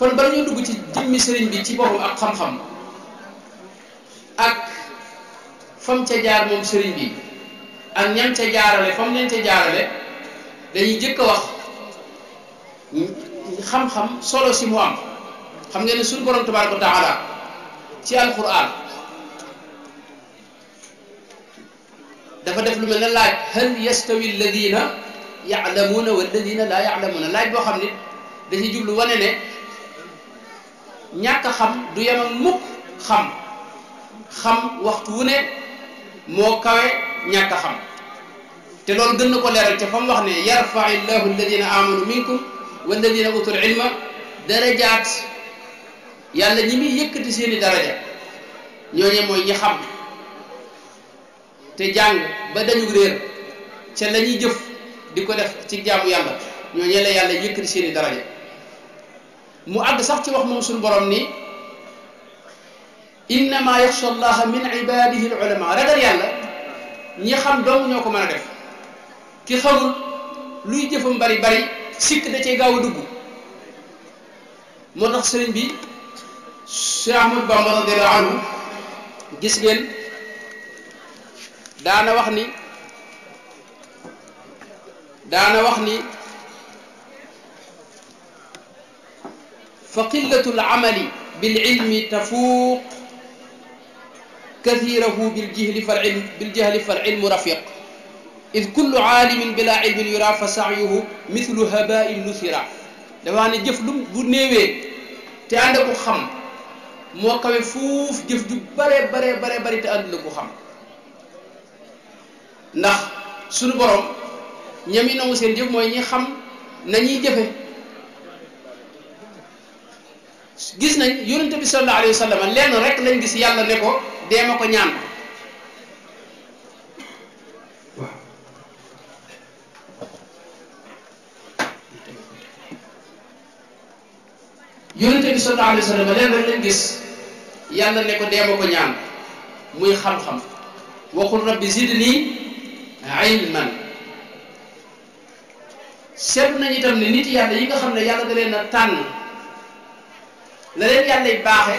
kon bala ñu dugg ci jëmmi sëriñ bi ci boppam ak xam-xam ak fam ca jaar moom sëriñ bi ak ñam ca jaarale fam leen ca jaarale dañuy jëkk a wax xam-xam solo si mu am. xam ngeen ne suñu borom tabaaraka wa taala ci alquran dafa def lu mel ne laaj hal yastawi alladina ya'lamuuna walladina laa ya'lamuuna laaj boo xam ne da ci jublu wane ne ñàkk a xam du yem ak mukk xam waxtu wu ne moo kawe ñàkk a xam te loolu gën na ko leeral te fa mu wax ne yarfa'i llahu alladina amanu minkum walladina utul ilma darajaat yàlla ñi muy yëkkati seeni daraja ñooñe mooy ñi xam te jàng ba dañu réer ca la ñuy jëf di ko def ci jaamu yàlla ñooñe la yàlla yëkkati seeni daraja mu àgg sax ci wax moom suñu borom ni innama yaxsha allaha min ibadihi al ulama ragal yàlla ñi xam dong ñoo ko mën a def ki xamul luy jëfam bari sikk da cee gaaw a dugg moo tax sëriñ bi Cheikh Ahmadou Bamba radiyallahu anhu gis ngeen daana wax ni fa qillatu al-amali bil ilmi tafuuq kathirahu bil jahli fal ilmu rafiq id kullu aalimin bila ilmin yura fa sa'yuhu mithlu haba'in nuthira dafa wax ne jëf lu bu néewee te ànd ko xam moo kawe fuuf jëf ju bare te ànd ko xam ndax suñu borom ñam yi nangu seen jëf mooy ñi xam nañuy jëfe gis nañ yonente bi sallallahu alayhi wa sallam lenn rek lañ gis yàlla ne ko dee ma ko ñaan yonente bi sallallahu alayhi wa sallam lenn rek lañ gis yàlla ne ko dee ma ko ñaan muy xam-xam waxul rabbi zidni ilman seetlu nañ itam ne nit yàlla yi nga xam ne yàlla da leen a tànn la leen yàllay baaxe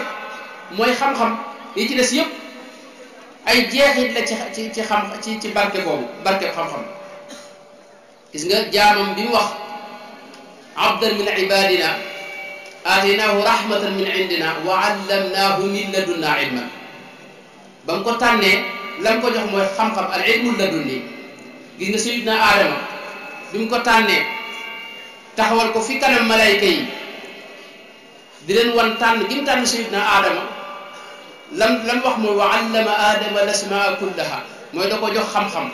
mooy xam-xam yi ci des yëpp ay jeexit la ci barke boobu barke xam-xam gis nga jaamam bi mu wax abdan min ibadina aataynaahu rahmatan min indina wa allamnaahu min ladunna ilman ba mu ko tànnee la mu ko jox mooy xam-xam al ilmu ladunni gis nga sayyidina Aadama bi mu ko tànnee taxawal ko fi kanam malayka yi di leen wan tànn gi mu tànn sayyidina Aadama lam wax mooy wa allama Aadama al-asmaa kullaha mooy da ko jox xam-xam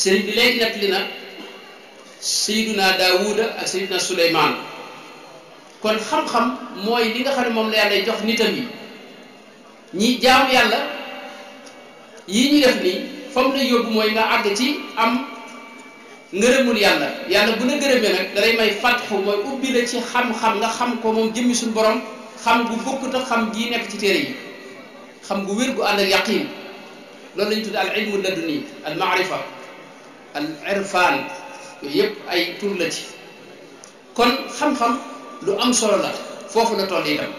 sëriñ bi léegi nag li na sayyidina Daawuda ak sayyidina Suleymaan kon xam-xam mooy li nga xam ne moom la yàlla jox nitam yi ñi jaamu yàlla yii ñu def nii fam lay yóbbu mooy nga àgg ci am ngërëmul yàlla yàlla bu la gërëmee nag dalay may fatxu mooy ubbi la ci xam-xam nga xam ko moom jëmmi suñu borom xam gu bokkut ak xam gii nekk ci téere yi xam gu wér gu ànd ak yaqin loolu lañu tudd al ilmu laduni al maarifa al irfan yooyu yëpp ay tur la ci kon xam-xam lu am solo la foofu la toll itam